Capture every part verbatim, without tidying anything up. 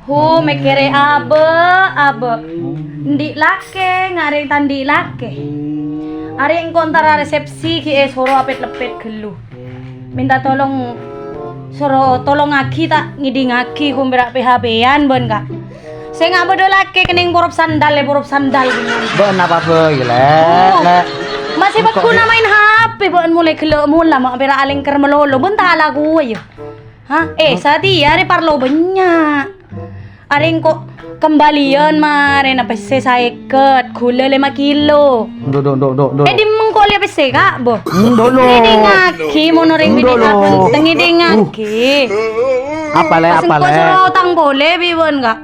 Ku mèkkèrè abâ', abâ'. Andi' lakè, ngarèng ta' andi' lakè. Arè engko' entara resepsi ghi' èsoro apèt-leppèt ghâllu. Mènta tolong, soro tolongaghi ta' ngèdingaghi, ku pèra' P H P-an bâ'na, Ka'. Sènga' bâdâ lakè kennèng porop sandal, è porop sandal. Bâ'na apa bhâi, Lè'? Oh. Lè'. Masih engko' begguna main H P, bâ'na molaè ghellâ' mola, ma' pèra' alèngker malolo. Bâ'na ta' lakowa, yâ? Hah? Eh, satèya arè parlo bânnya'. Arè engko' kembalian marèna pèssè saèket, ghulâ lèma kilo. Ndo, ndo, ndo, ndo, ndo. Eh, dimma engko' lè pèssè, Ka', bo? Ndo, ndo. Ngèdingaghi, mon orèng bâdâ penting, ngèdingaghi. Apa, Lè', apa, Lè'? Pas engko' soro otang polè, bi' bâ'na, Ka'.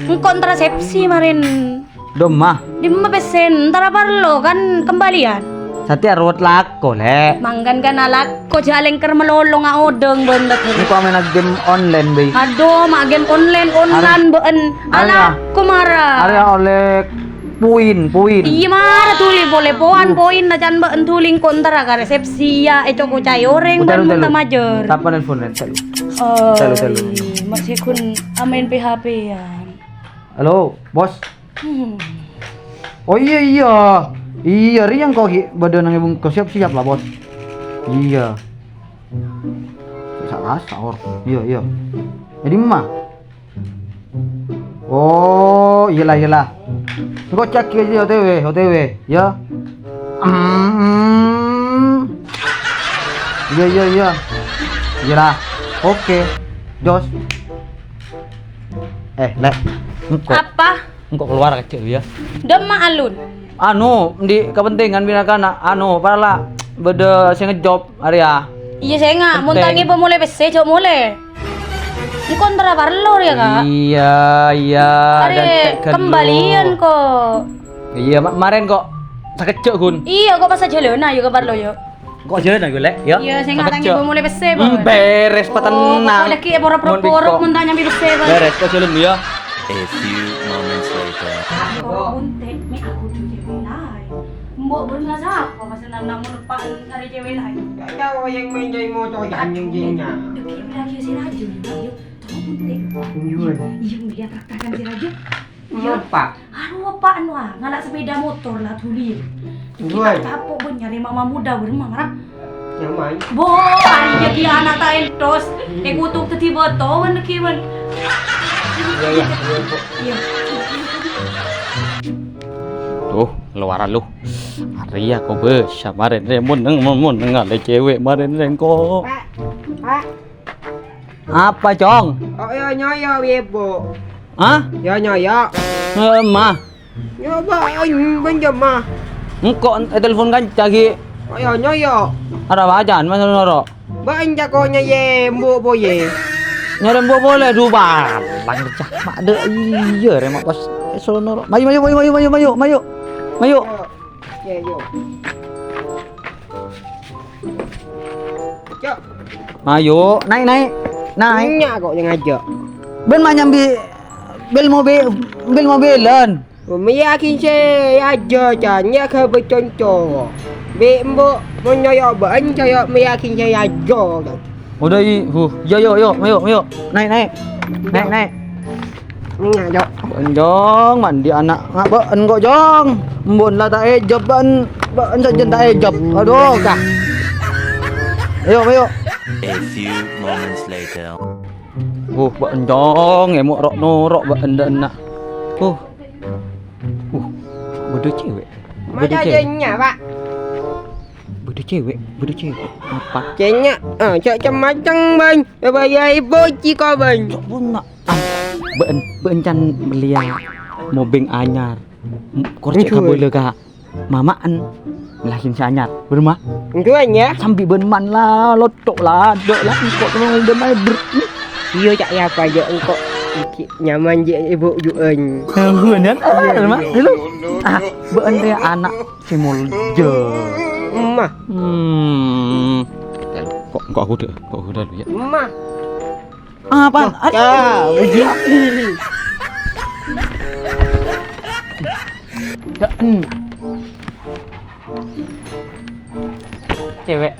Engko' entara resepsi marèna. Dimma? Dimma pèssèna, entara parlo kan kembalian. Satèya rowet lako, Lè'. Mangkana kan alako, jhâ' lèngker malolo ngaodong bâ'na. Engko' maèna game online, bhâi. Adu, ma' game online, online bâ'na. Alako mara. Arèya ollè poin, poin. Iyâ, mara dhuli polè poin, poin na can bâ'na dhuli engko' entara ka resepsi, yâ, èco-kocaè orèng, bân, bân, bân, bân, majâr. Sapa nelpon, Lè'? Tellu. Oh, tellu, tellu. Iyâ, masih kun amaèn P H P-an. Halo, Bos. Hmm. Oh, iyâ, iyâ. Iyâ, rèya engko' ghi' bâdâ nang è bungko. Siap-siap la, Bos. Iyâ. Sa-, sa-, or. Iyâ, iyâ. È dimma? Oh, iyâ la, iyâ la. Engko' ca'aghi jiyâ O T W, O T W, yâ. Hmm. Iyâ, iyâ, iyâ. Iyâ la. Oke. Jos. Eh, Lè'. Engko'. Apa? Engko' kalowar kèjjhâ' lu, yâ. Dimma alun? Anu, andi' kapentingan bân na-kana', anu, para la bâdâ sè ngejjhop, arèya. Iyâ, sènga', mon ta' ngèbâ molè pèssè, jhâ' molè. Engko' entara parlo, yâ, Ka'? Iyâ, iyâ. Arè kembalian, ko'. Iyâ, ma-, marèna ko' sakejjhâ', ghun. Iyâ, ko' pas ajhâlâna, yâ, ko' parlo, yâ. Ko' jhâlâna ghulâ, yâ. Iyâ, sènga' ta' ngèbâ molè pèssè, bân. Hmm, bherrâs, patennang. Oh, lagi è porop-porop, mon ta' nyambi pèssè, bân. Bherrâs, ko' jhâlâna, yâ. A few moments later. Aku bunte', mè' aku jhâ' cewek lain. Mbok bârna sapa, pas nang-nang mon pa' arè cewek lain? Gak tahu yang main jadi motor, yang jengnya. Dek, lagi si Raja, yuk. Tahu bunte'. Iya, iya, melihat traktakan si Raja. Ngapa? Anu, apa anu, ah, ngala' sepeda motor la dhuli. Kita capok, bân, nyarè mama muda, bân, mara. Nyamai. Bo, arèya ghi' ana' ta' entos. Èkutuk dhâddhi bâto, bân, ghi', bân. Iya, iya. Iya. Duh, lowaran lu. Arèya kobâsa marèn rè, mon neng, mon, mon neng alè cewek marèn rè engko'. Pak, Pak. Apa, Cong? Kok yo nyoyo, Ibu? Hah? Yo nyoyo. Eh, Ma. Yo, Ba, bân jâ, Ma. Engko' ètelpon kanca ghi'. Kok yo nyoyo? Ara bacaan, Mas, noro'. Bân jâ kok nyarè embu' polè. Nyarè embu' polè, du, balang, cah. Mak, de, iyâ, rè, mak, pas, eh, soro noro'. Mayu, mayu, mayu. Mayu. Yo, yo. Cok. Ayo, naik, naik. Naik. Nya kok yang ngajak. Bân ma' nyambi bel mobil, bel mobilan. Mè' yakin sè ajâ, canya ka beconco. Bi' embu' mon nyoyo bân, coyo mè' yakin sè ajâ. Udah, i, huh. Yo, yo, yo, mayu, mayu. Naik, naik. Naik, naik. Nya, Jok. Bân, Jong, mandi ana' nga' bâ'en ko', Jong. Embun la ta' èjâb bâ'en, bâ'en sajân ta' èjâb. Aduh, kah. Ayo, ayo. A few moments later. Uh, bâ'en, Jong, èmo' ro'-noro' bâ'en dâ' enna'. Uh. Uh, bâdâ cewek. Bâdâ cewek. Bâdâ cewek, bâdâ cewek. Apa? Cènya, ah, cè' cem-macem, Bân. Coba ya, Ibu, ciko, Bân. Cok, bunna. Ah, bâ'en, bâ'en can mellèya mobeng anyar. M-, kor cè' kabâlâ ka mama'en. Lahin sè anyar, bârâmma? Enduwan, ya. Sambi bân man la, lotto' la, adâ' la, engko' tolong udah maèr. Iyo, ca'na apa, ya, engko' iki nyaman, ya, Ibu, ju'en. Nangguan, ya? Ah, bârâmma? Hello. Ah, bâ'en rè ana' sè molja. Emma. Hmm. Kok, kok aku deh, kok aku deh, ya. Emma. Apaan? Aduh. Ya, begini. Ya, hmm. Cewek.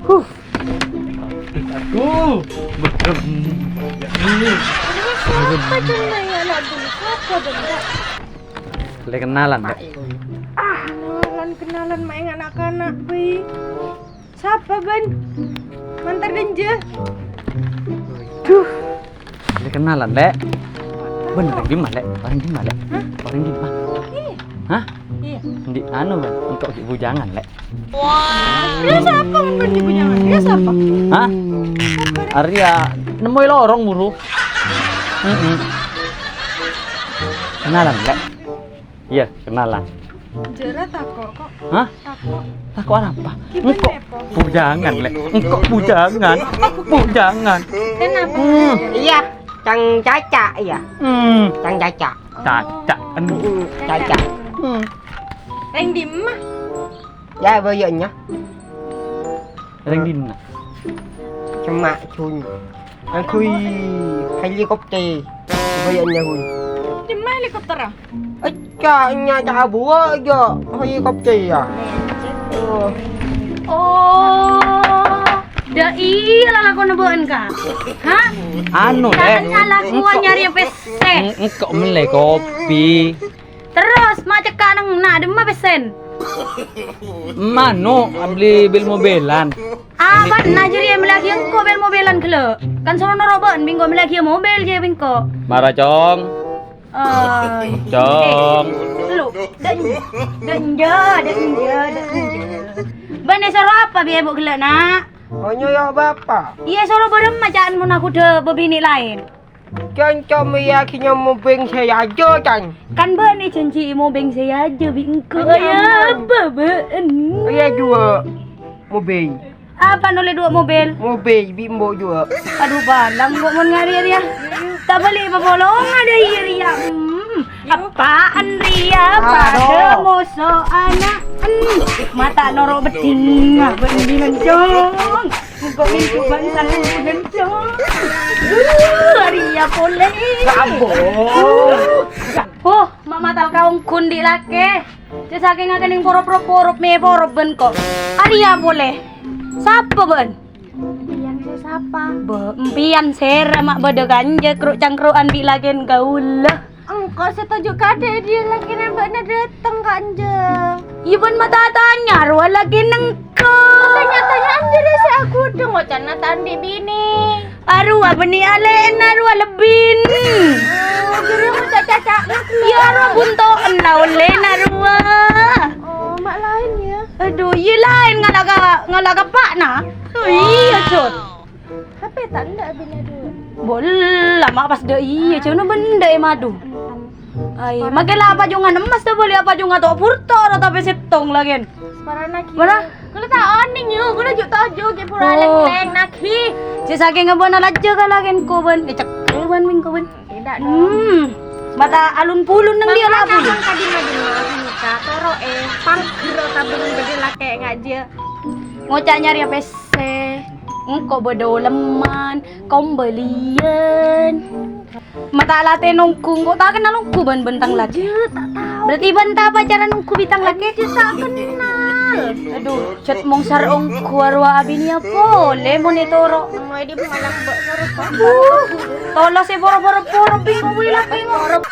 Huh. Aduh, bener. Sapa jenengnga ya anak dulu? Sapa jenengnga? Lè kennalan, Lè. Kennalan, kennalan, maèng anak-anak, Bi. Sapa, bân? Mantar dânjâ. Duh. Lè kennalan, Lè. Bân, orèng dimma, Lè? Orèng dimma, Lè? Hah? Orèng dimma? Iyâ. Hah? Iyâ. Andi' anu, bân? Engko' ghi' bujangan, Lè. Iyâ sapa mon bân ghi' bujangan? Iyâ sapa? Hah? Arèya nemmo è lorong buru. Heeh. Kennalan, Lè. Iyâ, kennalan. Jârâ tako' kok. Hah? Tako'. Tako' arapa? Engko' bujangan, Lè. Engko' bujangan. Bujangan. Kenapa? Hmm. Iyâ, cang caca', iyâ. Hmm. Cang caca'. Caca'. Hmm, caca'. Hmm. Rèng dimma? Yâ, bâjâna. Rèng dinna? Cemma', Jun. Angghuy helikopter. Bâjâna, Jun. Dimma helikopter, ah? Ecca', nya' ca' abuwa' jâ' helikopter, yâ. Oh. Oh. Dâ' iyâ lalakonna bâ'na, Ka'. Hah? Anu, Lè. Kan alakowa nyarè pèssè. Eng-, engko' mellè kopi. Terros, ma' cekka' neng na' dimma pèssèna? Mano', abli bil-mobilan. Abâ'na jârèya mellèaghi engko' bil-mobilan ghellâ'. Kan soro noro' bâ'na bi' engko' mellèaghi mobil jâ bi' engko'. Mara, Cong. Ai. Cong. Lu, dânjâ, dânjâ, dânjâ. Bâ'na èsoro apa bi' èbhu' ghellâ', Na'? Onyo ya, Bapa'. Iyâ, èsoro bârâmma ca'na mon aku dâ' bâbinè' laèn. Can, Cong, mèyaghi nyamobeng sè yâjâ, Can. Kan bâ'na èjhânjhi mobeng sè yâjâ bi' engko'. Iyâ, apa bâ'na? Iyâ, duwâ' mobeng. Apa nolè duwâ' mobeng? Mobeng bi' embu' duwâ'. Adu, balang kok mon ngarè rèya. Ta' bâli' papolonga dâ' iyâ rèya. Hmm, apaan rèya? Padâ moso ana'en. Mata noro' bedding. Bedding, Cong. Engko' mintu bangsa kenceng. Uh, arèya polè. Kabur. Oh, ma' matal ka ongghu andi' lakè. Cè' sakènga kennèng porop-porop, porop mè porop bân ko'. Arèya polè. Sapa bân? Empiyan sè sapa? Bâ, empiyan sèra ma' bâdâ kanjâ kro'-cangkro'an bi' lakèna kaulâ. Engko' sè toju' kadâ' è dâjâ lakèna bâ'na dâteng, Kanjeng. Iyâ, bân ma' ta-tanya rowa lakèna engko'. Tanya-tanya anjârâ sè aghudhâng, oca'na ta' andi' binè. Arowa bânnè alè'na rowa lebbina. Oh, jârèya ngoca' caca'. Iyâ, rowa bunto'na ollèna rowa. Oh, ma' laèn, yâ? Adu, iyâ laèn ngala' ka, ngala' ka eppa'na. Oh, iyâ, Jot. Tapè ta' endâ' abinè dhu. Bolla, ma' pas dâ' iyâ, cèno bendâ è madu. Ai, makè la apajongan emmas ta' bâli apajongan to' burto ro tapè sèttong lakèn. Separana ghi. Mana? Kaulâ ta' onèng, yâ. Kaulâ ju' toju' ghi' pura lèng-lèng naghi. Cè' sakènga bâ'na lajjâ ka lakèn ko bân. Ècekkel bân mèng ko bân. Tidak dong. Hmm. Mata alun-pulun neng dia labu. Mangkana kadi madin maaf nika, toro' è pangger otabung bâdâ lakè ngajâ. Ngoca' nyarè pèssè. Engko' bâdâ olemman, kombalian. Mata latè nonggu, engko' ta' kennal nonggu bân bentang lakè. Iyâ, ta' tao. Berarti bân ta' pacaran nonggu bintang lakè? Iyâ, ta' kennal. Aduh, chat mongsar onggu arowa abinèya polè mon ètoro'. Nang wae di malam mbok soro. Aduh, tolosè boro-boro poro bingo wila bingo.